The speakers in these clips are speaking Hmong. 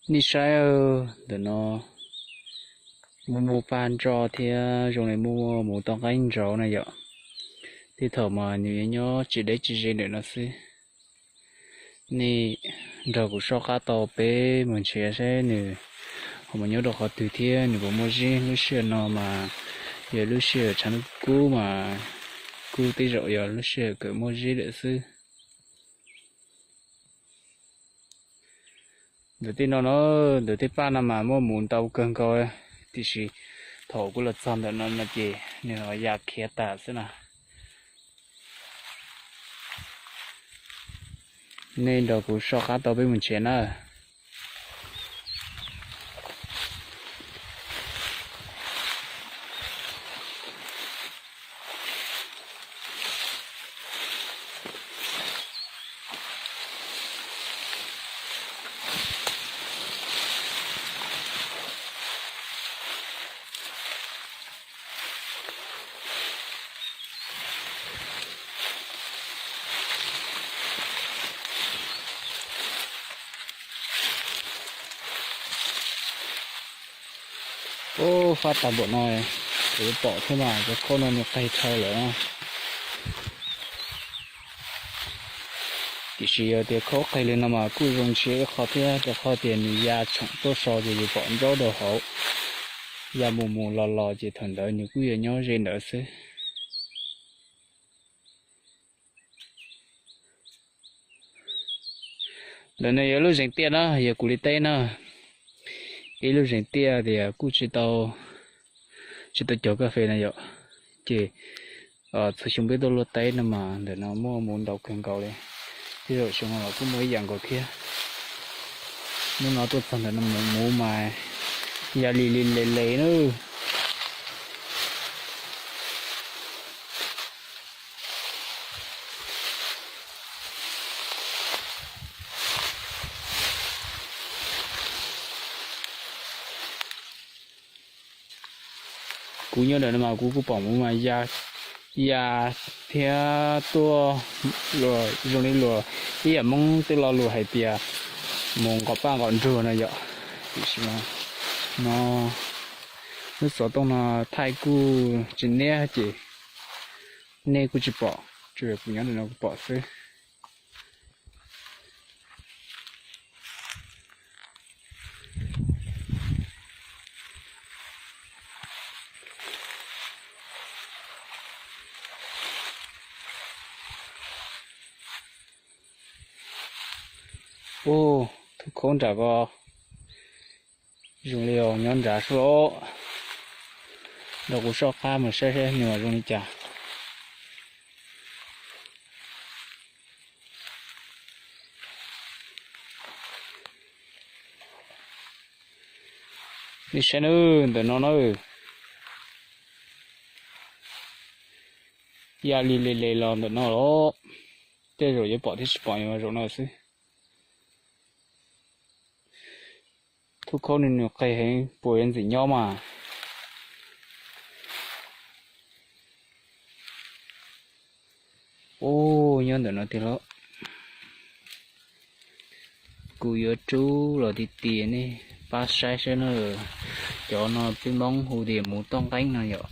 Nej saib, ntawm no muaj muaj paj nroj thiab zoo li muaj muv toj nqeeb nraud na yom. Tej thaum mas nws yuav nyob tsis deb tsis ze ntawm no xwb. Nej nrog kuv soj qab tau peb mus nrhiav saib nws ho mus nyob rau qhov twg thiab nws puas muaj zeb. Lub sij hawm no mas yog lub sij hawm tshav ntuj kub mas kuj tej zaum yog lub sij hawm kawm muaj zeb lawm xwb. Ntawm tej no na, ntawm tej paj no mas muaj muv ntau kawg nkaus, tiam sis thaum kuv los txog ntawm no no ces nws ya khiav tas xwb na. Nej nrog kuv soj qab tau peb mus nrhiav na. Ub, fab tag npaum no, kuv pom thiab mas cov khaub no nws qeg dhau lawm. Tiam sis yog tias khaub qeg li no mas kuj zoo ntshiab ib qho thiab, rau qhov tias nws ya tshoom tuaj so ces yus pom ntsaub rau hauv. Ya mus mus los los ces thaum ntawd nws kuj yuav nyob ze ntawd xwb. Ntawm no yog lub zeeg tiaj na, yog kuv li teb na. Ib lub zeeg tiaj tias kuj tsis tau, tsis tau cog kas fes na yom. Ces txhua xyoo peb tuaj luaj teb no mas ntawm no muaj muv ntau kawg nkaus li. Tej zaum xyoo no los kuj muaj ib yam nkaus thiab. Hnub no tuaj txog ntawm no muv mas ya li li le le na. Kuv nyob ntawm no mas kuv kuj pom muv mas ya, ya thiab tuaj zoo li luag ib yam Hmoob tej lo lus hais tias mus nqos paj nqos nruag no yom. Tiam sis no lub xov tooj no thaij kuj tsis niab ces nej kuj tsis pom, tsuas yog kuv nyob ntawm no kuv pom xwb. Ub, thub khaub nram ko zoo li nyob nrad sub los. Nrog kuv soj qab mus saib saib nws zoo li cas. Nej saib nawb, ntawm no na, ya li le le los ntawm no los, tej zaum yuav pom thiab tsis pom zaum no xwb. Thub khaub nws nws qeg heev puas yuav ntxim nyob mas. Ub, nyob ntawm no tiag los. Kuv yuav rub los ti tias nej pab saib saib na. Cov no peb Hmoob hu tias muv toj nqeeb no yom.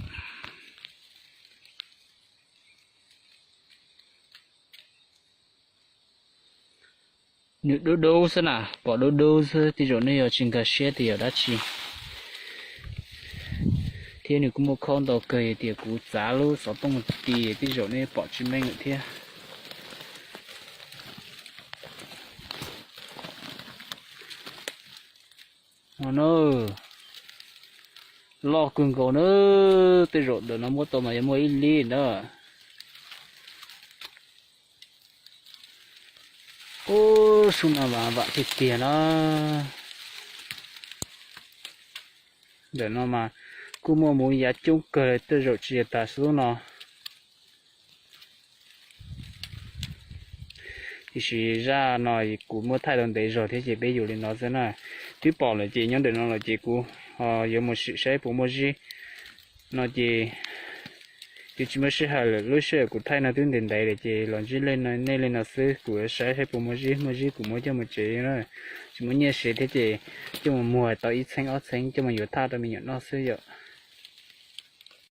Nws dub dub xwb na, pom dub dub xwb, tej zaum nej yog tsis nkag siab tias yog dab tsi. Thiab nws kuj muaj khaub ntau kawg, yog tias kuv txav lub xov tooj ti ti tej zaum nej pom tsis meej lawm thiab. No na, loj kawg nkaus na, tej zaum ntawm no muab tau mas yuav muaj ib lib ntag. Ub, sub no vam vam tiag tiag na. Ntawm no mas kuj muaj muv yav coob kawg, tej zaum tsis yog tas xub no. Tiam sis zaj no kuv muab thaij tau ntev zog thiab ces peb yuav li no xwb na. Twb pom lawm ces nyob ntawm no lawm ces kuv yuav mus sim saib puas muaj zib no ces Twb tsis muaj sij hawm lawm, lub sij hawm kuv thaij no twb ntev ntev lawm ces los ntsib nej li no xwb, kuv saib saib puas muaj zib, muaj zib kuv muab coj mus tsev na. Tsis muaj nyiaj siv thiab ces coj mus muag tau ib txheeb ob txheeb coj mus yuav thaj rau me nyuam noj xwb yom.